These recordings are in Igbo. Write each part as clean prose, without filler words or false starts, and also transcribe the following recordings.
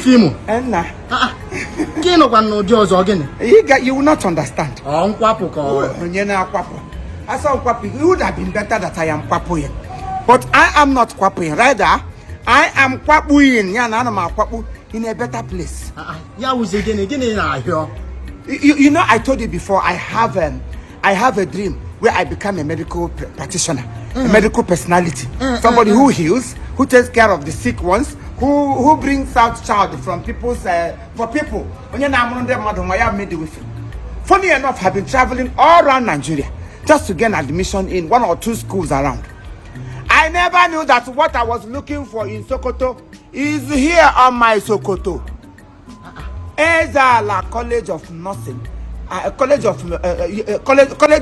Chief Imo. Nna. Ah, ah. Ka ị nọkwa n'ụdị ọzọ, gịnị? You will not understand. Ọ nkwapụ ka ọ Onye na-akwapụ asa nkwapụ? It would have been better that I am kwapụing, but I am not kwapụing. Rather, I am kwakpuing. Ya na ana m akwakpu in a better place. Ah, ah. Ya wụzi gịnị? Gịnị na-ahịọ? You know, I told you before, I have a dream where I become a medical practitioner, a medical personality, somebody who heals, who takes care of the sick ones, who brings out child from people's for people. Onye na-amụrụ ndị mmadụ nwa ya, midwifery. Funny enough, I've been traveling all around Nigeria just to gain admission in one or two schools around. I never knew that what I was looking for in Sokoto is here on my Sokoto. Ezala College of Nursing, College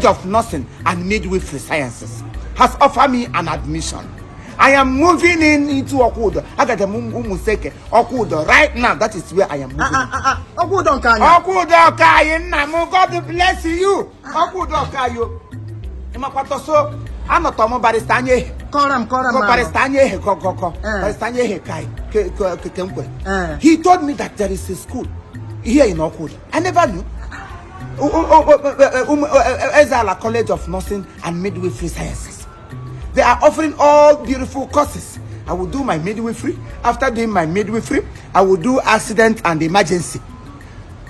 of Nursing and Midwifery Sciences has offered me an admission. I am moving in into Okudo. Agaje m Umuseke, Okudo. Right now, that is where I am moving. Ah, ah, Ọkwụdo nke anya. Okudo ka anyị, nna m, God bless you. Okudo ka anyị. Ịmakwatọ so anọtọ m barrister anya ehe. Kọrọ m, kọrọ m. Ko barrister anya ehe gọgọgọ. Eh. Barrister anya ehe kai ke ke ke m kwere. Eh. He told me that there is a school here in Okudo. I never knew. Ezala College of Nursing and Midwifery Sciences. They are offering all beautiful courses. I will do my midwifery. After doing my midwifery, I will do accident and emergency.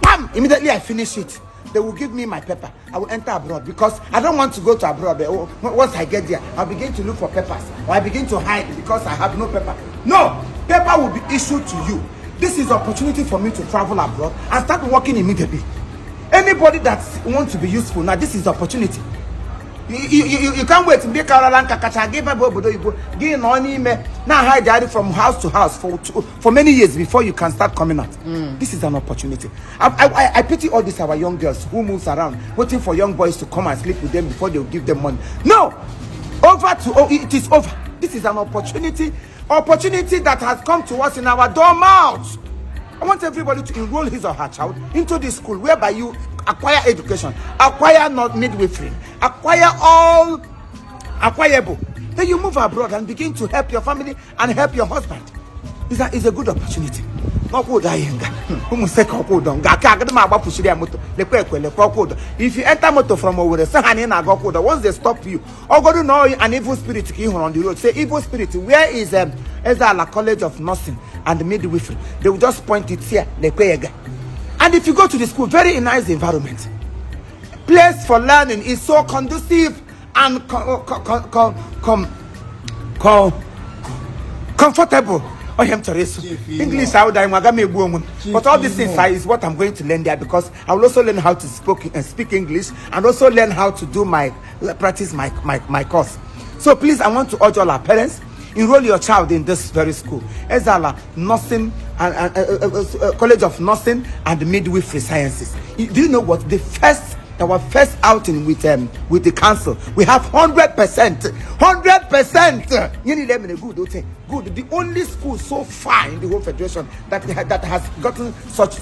Bam! Immediately I finish it, they will give me my paper. I will enter abroad because I don't want to go to abroad. Oh, once I get there, I'll begin to look for papers or I begin to hide because I have no paper. No, paper will be issued to you. This is opportunity for me to travel abroad and start working immediately. Anybody that wants to be useful now, this is the opportunity. You can't wait mgbe karala nka kacha gị baba obodo oyibo, gị nọ n'ime na hide from house to house for many years before you can start coming out. This is an opportunity. I pity all these our young girls who moves around waiting for young boys to come and sleep with them before they will give them money. No, over to, oh, it is over. This is an opportunity that has come to us in our door mouths. I want everybody to enroll his or her child into this school whereby you acquire education, acquire not midwifery, acquire all acquirable. Then you move abroad and begin to help your family and help your husband. It's a good opportunity. Ọkwụdo anyị nga ụmụ seka Ọkwụdo nga aka agadi m agbapụchiri ya moto. Lekwa ekwe, lekwa Ọkwụdo. If you enter moto from Owerri, sị ha na ị na-aga Ọkwụdo. Once they stop you, ọgọdụ na an evil spirit ka ị hụrụ on the road, say, "Evil spirit, where is Ezala College of Nursing and Midwifery?" They will just point it here, lekwe ya ga. And if you go to the school, very nice environment, place for learning is so conducive and comfortable. Oh, I'm sorry. Chief Imo. English, I would I'm gonna. Chief But all these things Imo. Is what I'm going to learn there because I will also learn how to speak English and also learn how to do my practice my course. So please, I want to urge all our parents, enroll your child in this very school, Ezala Nursing and College of Nursing and Midwifery Sciences. Do you know what? The first our first outing with the council, we have 100%, 100%. You need them in a good, okay? Good. The only school so far in the whole federation that has gotten such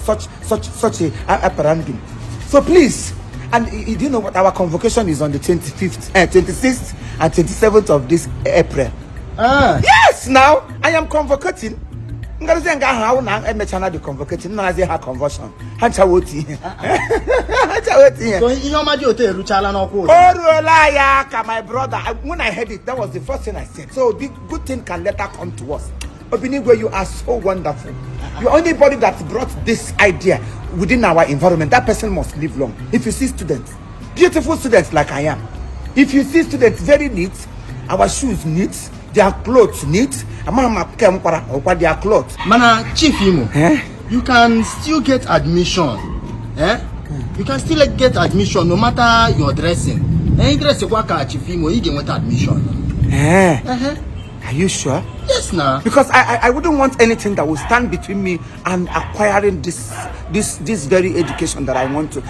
a branding. So please, and do you know what? Our convocation is on the 25th, 26th, and 27th of this April. Ah. Yes, now I am convocating. Ngazi nga ahụ ahụ na emechana the convocating, narazi ha conversion. Ha nchawa otu ihe. Ha nchawa otu ihe. So ihe ọma dị otu eruchala n'Ọkwụdo. O ruola ya aka, my brother. When I heard it, that was the first thing I said. So the good thing can later come to us. Obinigwe, you are so wonderful. You're anybody that brought this idea within our environment, that person must live long. If you see students, beautiful students like I am, if you see students very neat, our shoes neat, their clothes neat, amaghị m nke m kwara ọkwa their clothes. Mana Chief Imo, Eh? You can still get admission, eh? You can still get admission no matter your dressing. Eh, dress kwa ka Chief Imo, ị ga-enweta admission. Eh? Uh-huh. Are you sure? Yes na. Because I wouldn't want anything that will stand between me and acquiring this very education that I want to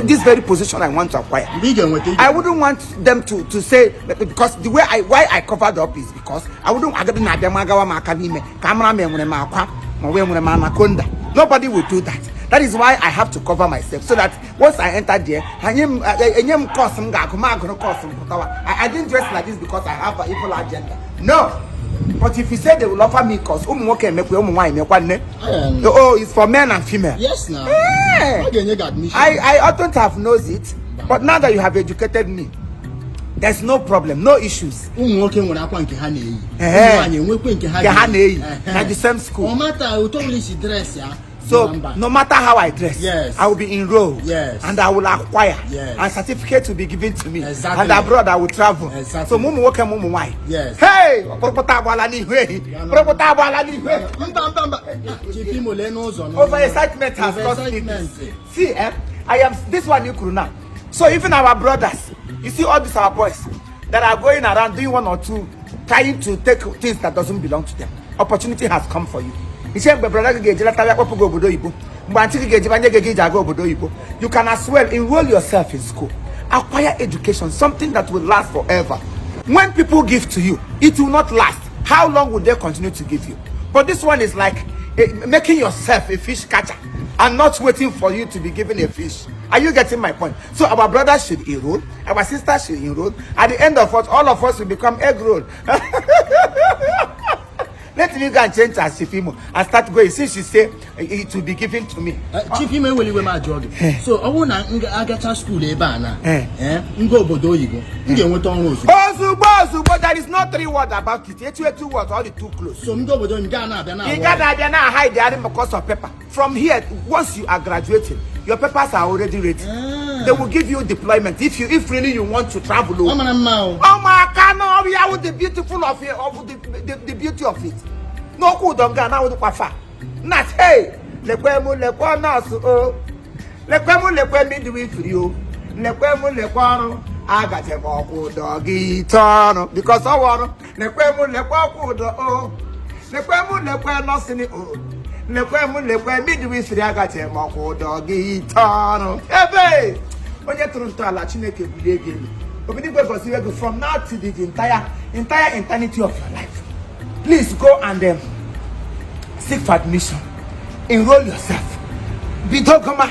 this very position I want to acquire. Mgbe ị ga-enweta, ị I wouldn't want them to say, because the way I why I covered up is because I wouldn't agadi na-abịa m agawa m aka n'ime ka amara m enwere m akwa ma ọ bụ enwere m anaconda. Nobody will do that. That is why I have to cover myself so that once I enter there, enye m enye m course m ga-agụ, m agụrụ course m pụtawa. I didn't dress like this because I have an evil agenda. No. But if you say they will offer me course, ụmụ nwoke emekwa, ụmụ nwaanyị emekwa nne. Oh, it's for men and female. Yes na. Eh. Ọ ga-enye gị admission. I oughtn't have knows it, but now that you have educated me, there's no problem, no issues. Ụmụ nwoke nwere akwa nke ha na-eyi, Ehe. ụmụ nwaanyị enwekwe nke ha Nke ha na-eyi Ehe. na the same school. Ọ mata otu ọbụla isi dress ya. So mba. no matter how I dress, Yes. I will be enrolled. Yes. And I will acquire. Yes. And certificate will be given to me. Exactly. And abroad I will travel. Exactly. So ụmụ nwoke ma ụmụ nwaanyị. Yes. Hey! Kpụrụkpụta agbala n'ihu ehi. Kpụrụkpụta agbala n'ihu ehi. Mba, mba, mba, Chief Imo, lee n'ụzọ nọ. Over excitement has caused me Overexcitement. this. See, eh, I am this one you could now. So even our brothers, you see all these our boys that are going around doing one or two, trying to take things that doesn't belong to them. Opportunity has come for you. Iche mgbe brother gị ga-eji lata bịa kpọpụ gị obodo oyibo, mgbe aunty gị ga-eji banye gị ego iji aga obodo oyibo, you can as well enroll yourself in school, acquire education, something that will last forever. When people give to you, it will not last. How long will they continue to give you? But this one is like making yourself a fish catcher and not waiting for you to be given a fish. Are you getting my point? So our brothers should enroll, our sisters should enroll. At the end of it, all of us will become egg roll. Let me go and change as Chief Imo and start going. Since she say it will be given to me. Chief Imo, eweli iwe m ajụọ gị. So ọ bụrụ na m agacha school ebe a na Eh. nga obodo oyibo, m ga-enweta ọrụ ozugbo? Ozugbo ozugbo, there is no three words about it. Eight two words, all the too close. So m gaa obodo oyibo, m gaa na-abịa na You gotta be now hide the item because of paper. From here, once you are graduating, your papers are already ready. Ah. They will give you deployment if really you want to travel. Ọ mara mma o. Oh my God, no, we are with the beautiful of it, of the beauty of it. No cool don ga na kwa fa. Not hey, lekwe mu lekwe nurse o. Lekwe mu lekwe midwifery o. Lekwe mu lekwe ọrụ agaje m ọkwụ ụdọ gị ite ọrụ because ọ ọrụ lekwe mu lekwe ọkwụ ụdọ o. Lekwe mu lekwe nursing o. Lekwe mu lekwe midwifery agaje m ọkwụ ụdọ gị ite ọrụ. Ebe onye tụrụ ntọala Chineke bulie gị elu. Obidigwe gọzie gị from now to the entire eternity of your life. Please go and seek for admission. Enroll yourself. Bido goma.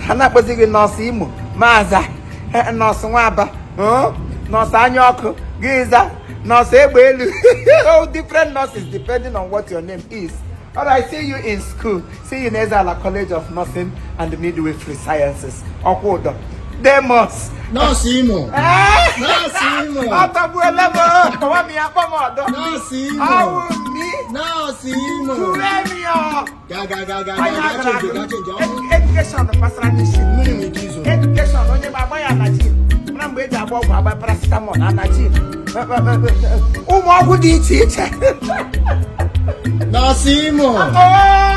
Ha na-akpọzi gị nọọsụ Imo, maaza, nọọsụ Nwaba, nọọsụ anya ọkụ, gịza, nọọsụ egbe elu. Oh, different nurses depending on what your name is. All right, see you in school. See you in Ezala College of Nursing and Midwifery Sciences. Ọkwụdọ. Demos. Nọọsụ Imo. Nọọsụ Imo. Ọtọgbuola m. Kpọwa m ya, kpọ m ọdọ. Nọọsụ Imo. Ọwụ mi. Nọọsụ Imo. Kure mi ọ. Gaa, gaa, gaa, gaa. Onye Gaa. agara Change. agụ. Gaa change ọhụrụ. Education gbasara n'isi. Mmiri nwere ike izo. Education onye ma agba ya anajin. Mara mgbe eji agba ọgwụ, agba paracetamol na anajin. Ụmụ ọgwụ dị iche iche. Nọọsụ Imo. Oh!